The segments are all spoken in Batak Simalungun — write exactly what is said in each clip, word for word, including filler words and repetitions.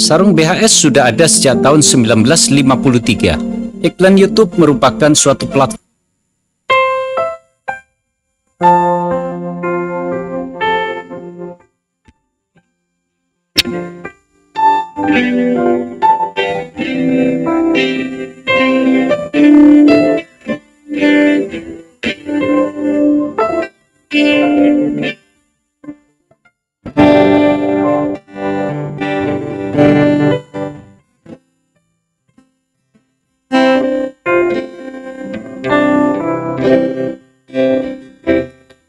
Sarung B H S sudah ada sejak tahun sembilan belas lima puluh tiga. Iklan YouTube merupakan suatu platform.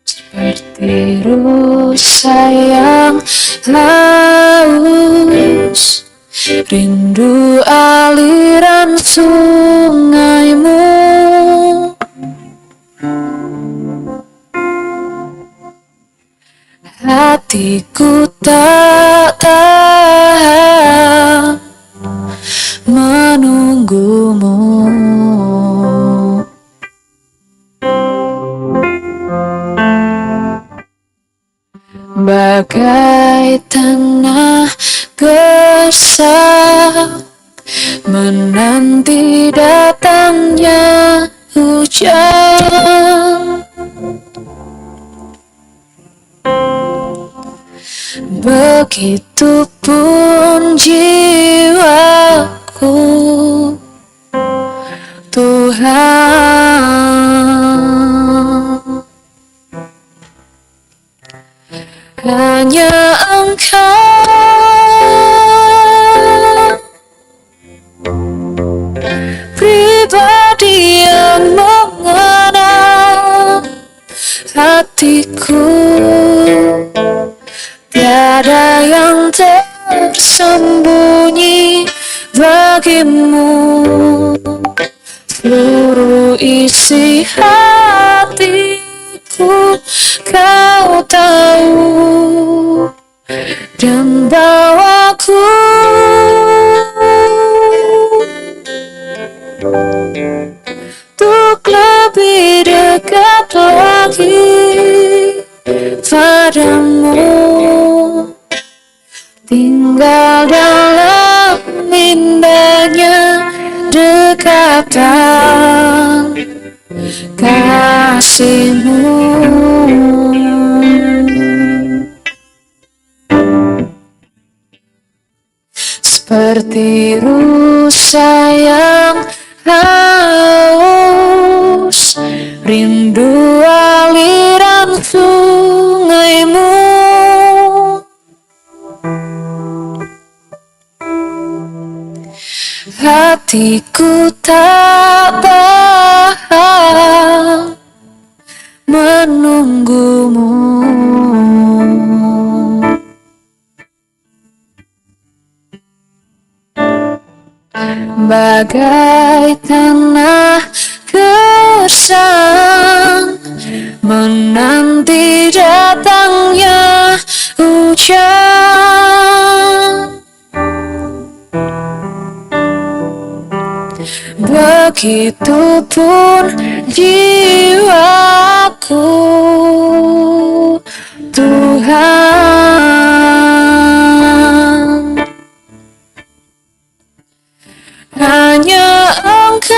Seperti rusa yang haus, rindu aliran sungaimu. Hatiku tak tahan menunggumu. Bagai tanah gersang menanti datangnya hujan. Begitupun jiwaku, Tuhan. Hanya Engkau pribadi yang mengenal hatiku. Tiada yang tersembunyi bagimu. Seluruh isi hatiku Kau tahu dan bawaku untuk lebih dekat lagi padamu. Tinggal dalam indahnya dekatan kasihmu. Seperti rusa yang haus, rindu aliran sungaimu. Hatiku tak tahan menunggumu. Bagai tanah gersang menanti datangnya hujan. Begitupun jiwaku, Tuhan. Hanya Engkau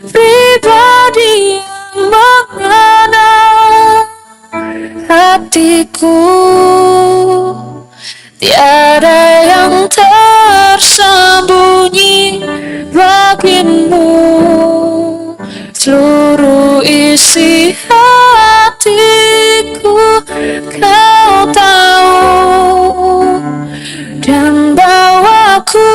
pribadi yang mengenal hatiku. Tiada yang tersembunyi bagimu. Seluruh isi hatiku Kau tahu dan bawaku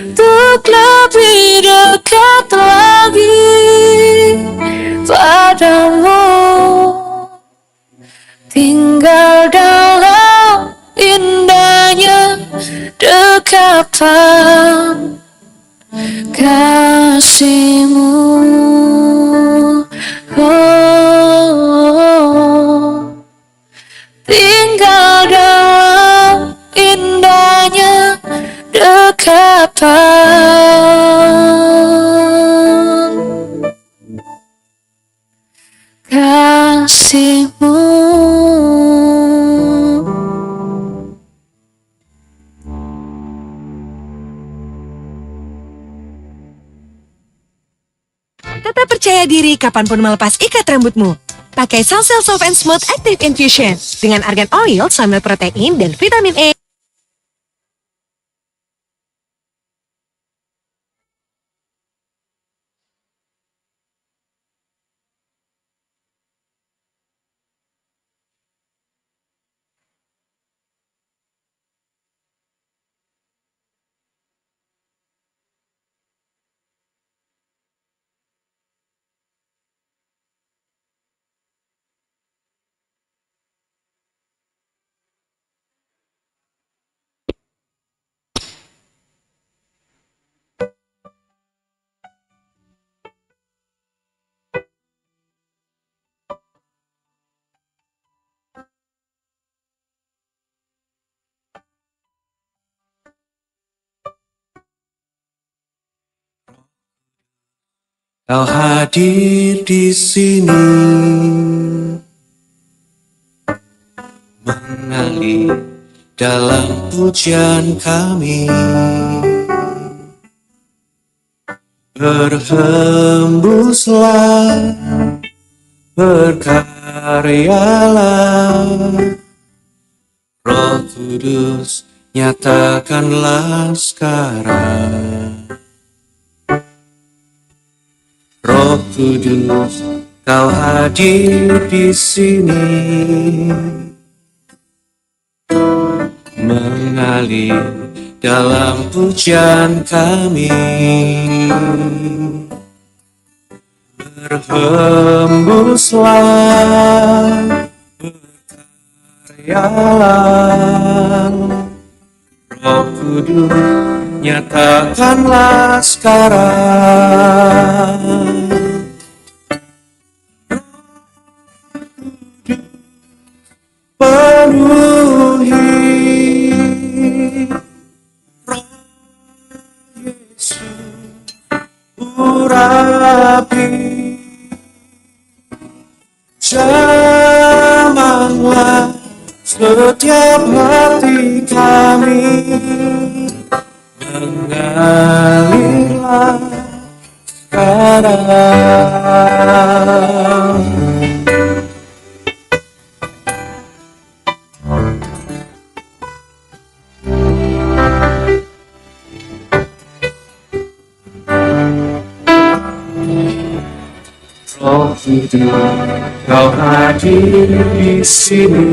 untuk lebih dekat lagi padamu. Tinggal dalam indahnya dekatan kasihmu. Oh, tinggal dalam indahnya dekatan kasihmu. Tetap percaya diri kapanpun melepas ikat rambutmu. Pakai Sunsilk Soft and Smooth Active Infusion dengan argan oil, sambil protein, dan vitamin E. Kau hadir di sini, mengalir dalam pujian kami. Berhembuslah, berkaryalah, Roh Kudus, nyatakanlah sekarang. Roh Kudus, kau hadir di sini, mengalir dalam pujian kami. Berhembuslah, berkaryalah, Roh Kudus, nyatakanlah sekarang. Penuhi Roh Yesus, urapi, jamahlah setiap hati kami, mengalirlah sekarang. Roh Kudus, kau hadir di sini,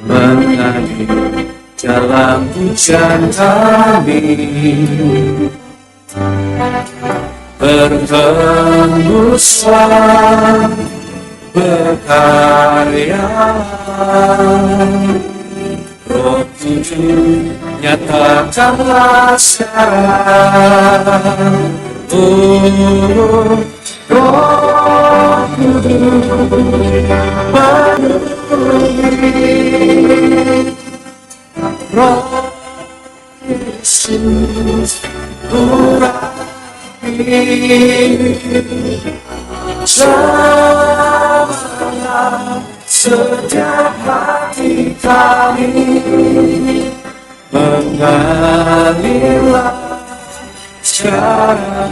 mengalir dalam hujan kami. Berhembuslah, berkarya, Roh Kudus, nyatakanlah sekarang. Oh, Roh Kudus, penuhi Roh Yesus, urapi, jamahlah setiap hati kami, mengalirlah sekarang.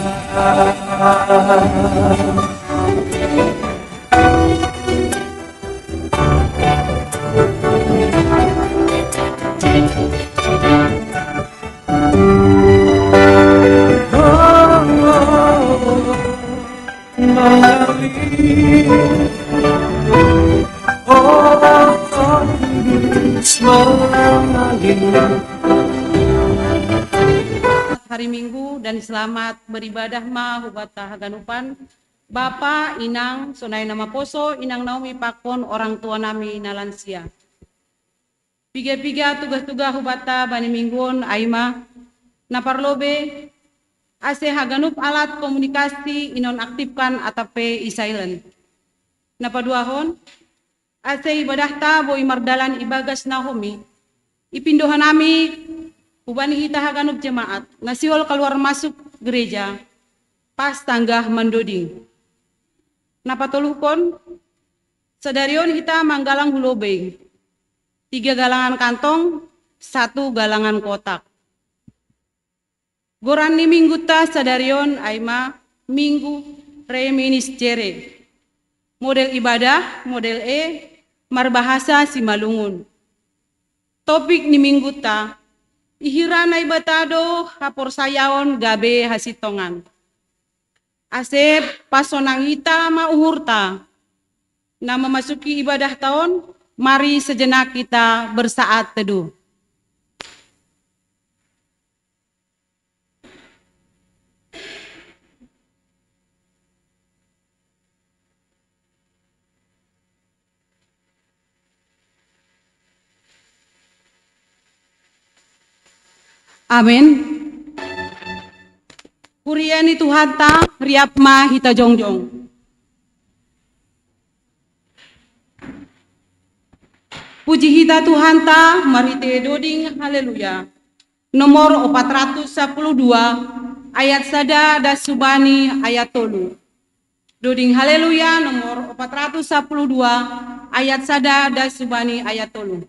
Hari Minggu dan selamat beribadah ma hubatta haganupan. Bapa, inang, sonai na maposo, inang Naomi pakon orang tua nami na lansia. Piga-piga tugas-tugas hubatta bani minggu on ai ma, na parlobei, ase haganup alat komunikasi i non aktifkan atap pe i silent. Na paduahon, ase ibadahta boi mardalan ibagas na homi, ipindo hanami hubani hita haganup jemaat na sihol kaluar masuk gereja, pas tanggah mandoding. Na patoluhon, sadari on hita manggalang hu lobei. Tiga galangan kantong, satu galangan kotak. Goran ni minggunta sadari on ai ma Minggu Reminiscere. Model ibadah, model E, marbahasa Simalungun. Topik ni minggunta, ihira Naibata do haporsayaon gabe hasintongan. Ase pasonang hita ma uhurta, na memasuki ibadahta on, mari sejenak kita bersaat teduh. Amin. Kuria ni Tuhanta, riap ma hita jongjong. Puji hita Tuhanta, marhite doding haleluya. Nomor opat ratus sapuluh dua, ayat sada das subani ayat tolu. Doding haleluya nomor opat ratus sapuluh dua, ayat sada das subani ayat tolu.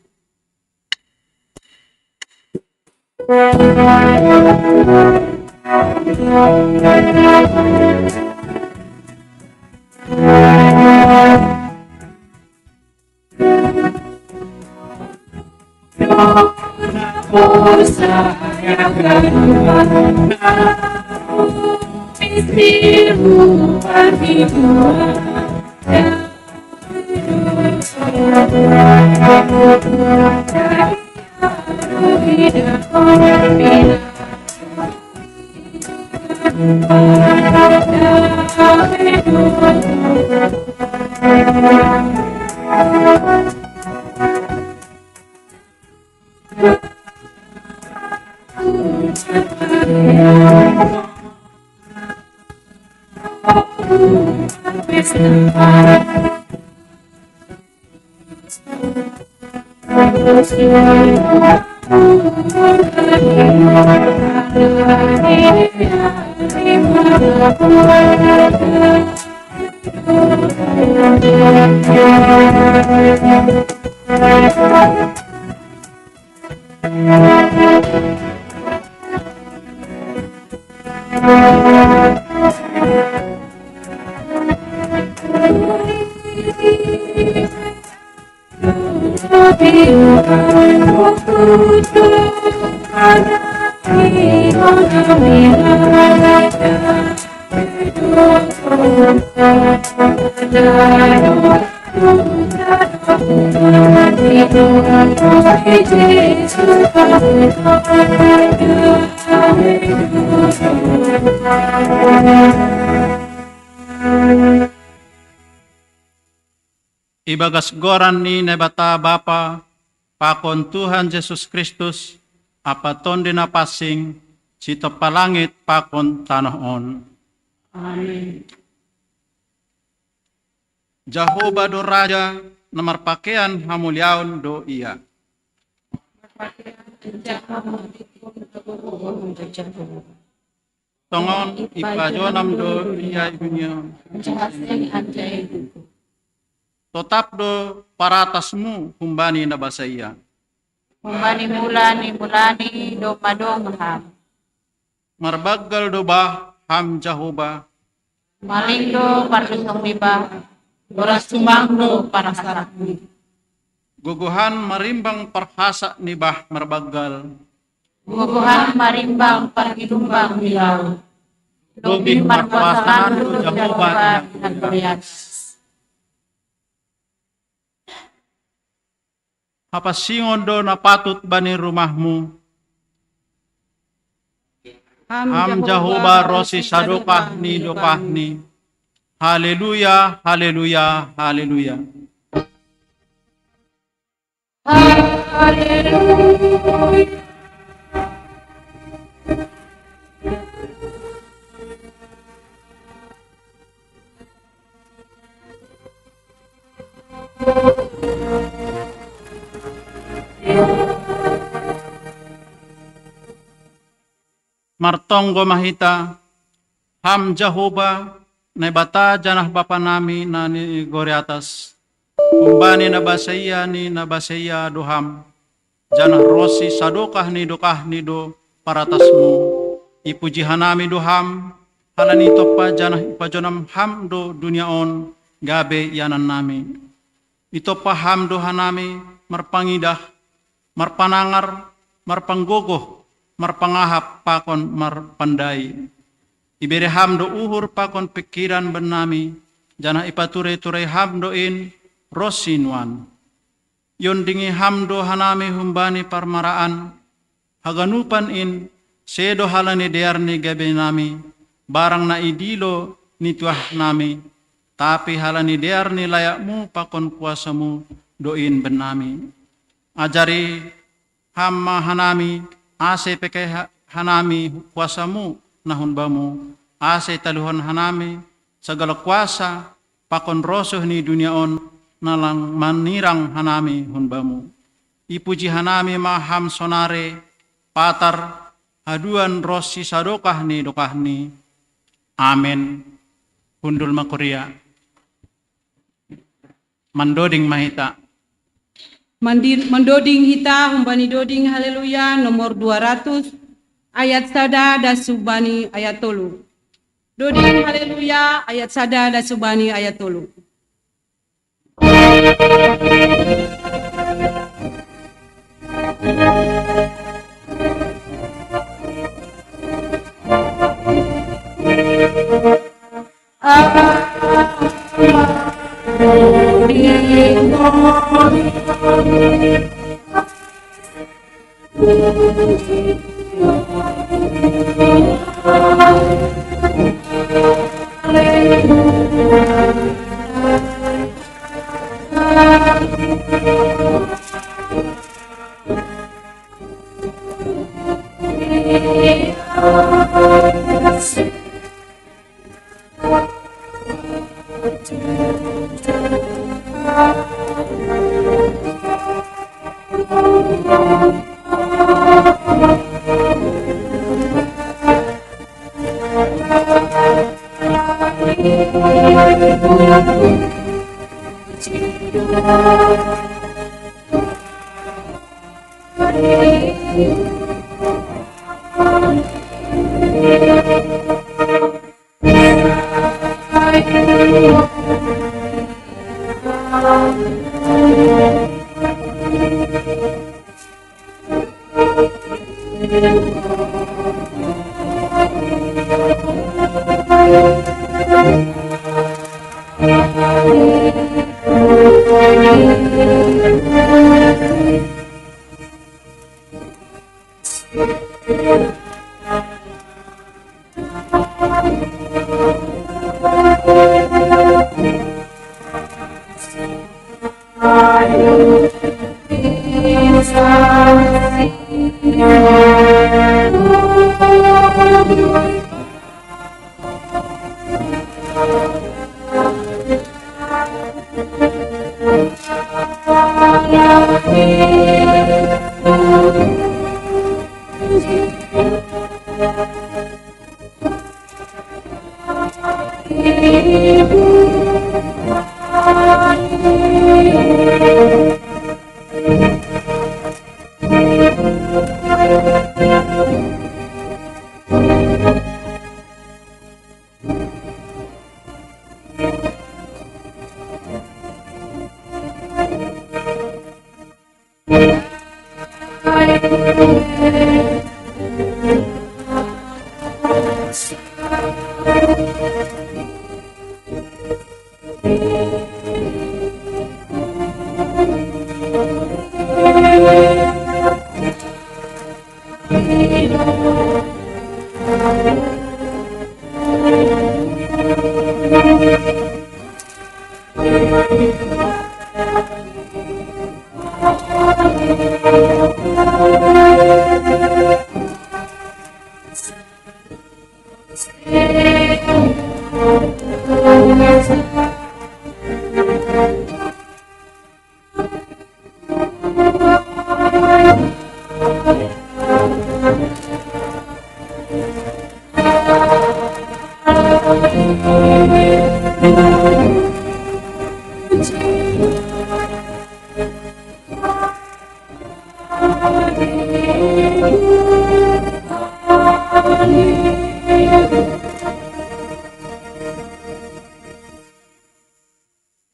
Ibagas goran ni Naibata Bapa, pakon Tuhan Jesus Kristus, ampa Tonde Na Pansing, sitompa langit pakon tanoh on. Amin. Jahowa do Raja, na marpakean hamuliaon do Ia. Tongon ipajonam do Ia i dunia on. Totap do paratasmu humbani na basa ia. Humbani mula ni mula ni domma dong Ham. Marbanggal do bah Ham Jahowa. Maling do parlisong ni bah. Boras tumang do parhasaratmu. Gogohan marimbang parhasa ni bah marbanggal. Gogohan marimbang pargilumbang ni laut. Lobih markuasa Ham do Jahowa. Hapansingon do na patut bani rumahmu. Ham Jahowa ronsi sadokah ni dokahni. Haleluya, haleluya, haleluya. Haleluya. Martonggo ma hita, Ham Jahowa, Naibata janah Bapa nami na ni gori atas, humbani na basaia ni na basaia do Ham, janah ronsi sadokah ni dokahni do paratasMu. Ipuji hanami do Ham, halani itompa janah ipajonam Ham do dunia on gabe ianan nami. Itompa Ham do hanami marpangidah, marpanangar, marpanggogoh, marpangahap pakon marpandai. Ibere Ham do uhur pakon pingkiran bannami, janah ipature-turei Ham do in ronsi nuan. Iondingi Ham do hanami humbani parmaraan, haganupan in, sedo halani dear ni gabenami, barang na idilo ni tuahnami, tapi halani dear ni layakMu pakon kuasaMu do in bannami. Ajari Ham ma hanami, ase pekei ha-, hanami kuasaMu na hun Bamu, ase taluhon hanami sagala kuasa pakon rosuh ni dunia on na lang manirang hanami hun Bamu. Ipuji hanami ma Ham sonare, Patar, haduan ronsi sadokah ni dokahni. Amen. Hundul ma kuria. Mandoding ma hita. Mandi-, mandoding hita humbani doding Haleluya nomor dua ratus, ayat sada das humbani ayat tolu. Doding Haleluya ayat sada das humbani ayat tolu.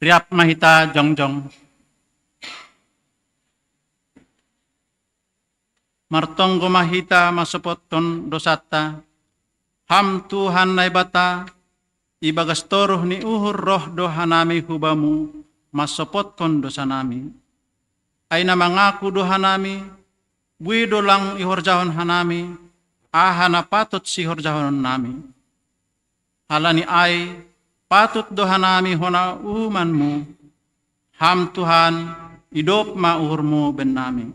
Riap ma hita jongjong. Martonggo ma hita masopothon dosanta. Ham Tuhan Naibata, ibagas toruh ni uhur roh do hanami hu Bamu masopothon dosanami. Ai na mangaku do hanami, buei do lang ihorjahon hanami aha na patut sihorjahononnami. Halani ai patut do hanami hona uhumanmu. Ham Tuhan, idop ma uhurmu bennami.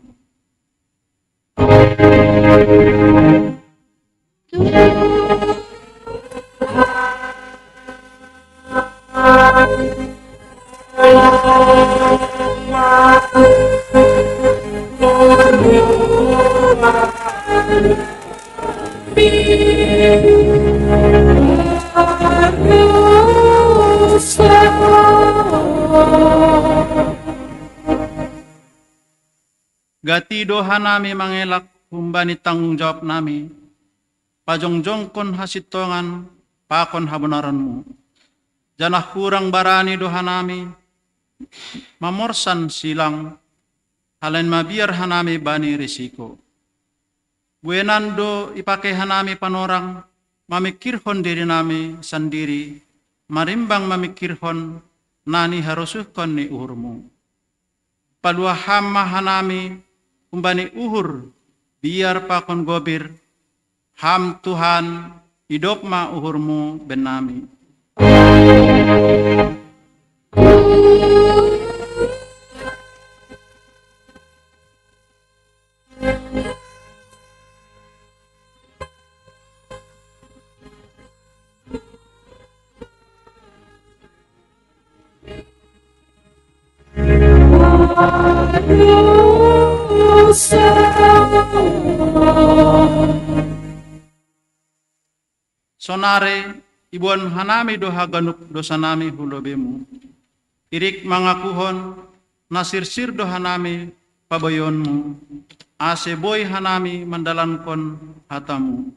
Gati do hanami mangelak humbani tanggung jawab nami, pajongjongkon hasintongan pakon habonaronmu. Janah hurang barani do hanami mamorsan silang, halani mabiar hanami bani risiko. Buenan do ipake hanami panorang mamingkirhon dirinami sandiri, marimbang mamingkirhon na niharosuhkon ni uhurmu. Paluah Ham ma hanami humbani uhur biar pakon gobir. Ham Tuhan, idop ma uhurmu bennami. Sonari iboan hanami do haganup dosanami hu lobeimu. Irik mangakuhon, na sirsir do hanami paboionmu, ase boi hanami mandalankon hatamu.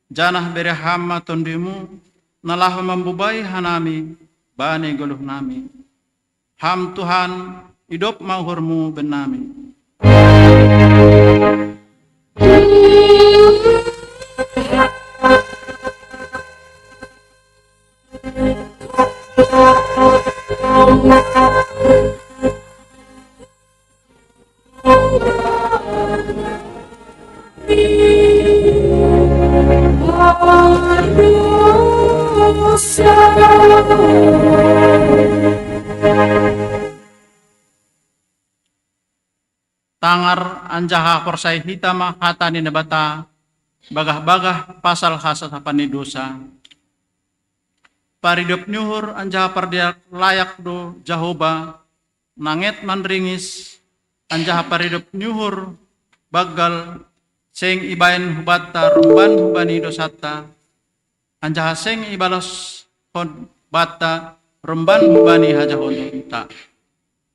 Janah bere Ham ma tondimu, na laho mambobai hanami bani goluhnami. Ham Tuhan, idop ma uhurmu bennami. Tangar anjaha porsaya hita ma hata ni Naibata bagah-bagah pasal hasasapan ni dosa. Paridop ni uhur anjaha pardiak layak do Jahowa, nanget manringis, anjaha paridop ni uhur banggal, seng ibahen hubanta romban hubani dosanta, anjaha seng ibaloshon banta romban hubani hajahaonta.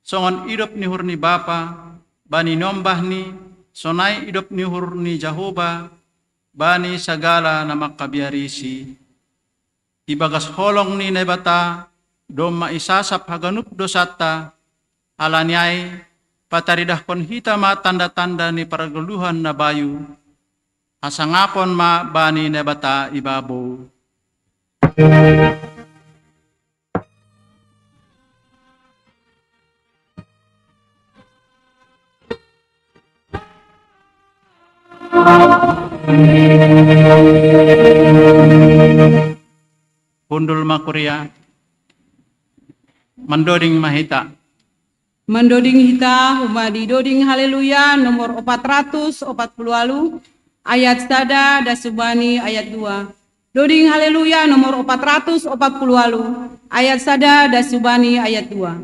Songon idop ni uhur ni bapa bani niombahni, sonai idop ni uhur ni Jahowa bani sagala na mangkabiarisi. Ibagas holong ni Naibata domma isasap haganup dosanta, halani ai pataridahkon hita ma tanda-tanda ni pargoluhan na bayu, hasangapon ma bani Naibata ibabou. Hundul ma kuria. Mandoding ma hita. Mandoding hita hubani Doding Haleluya nomor opat ratus opat puluh walu, ayat sada das hubani ayat dua. Doding Haleluya nomor opat ratus opat puluh walu, ayat sada das hubani ayat dua.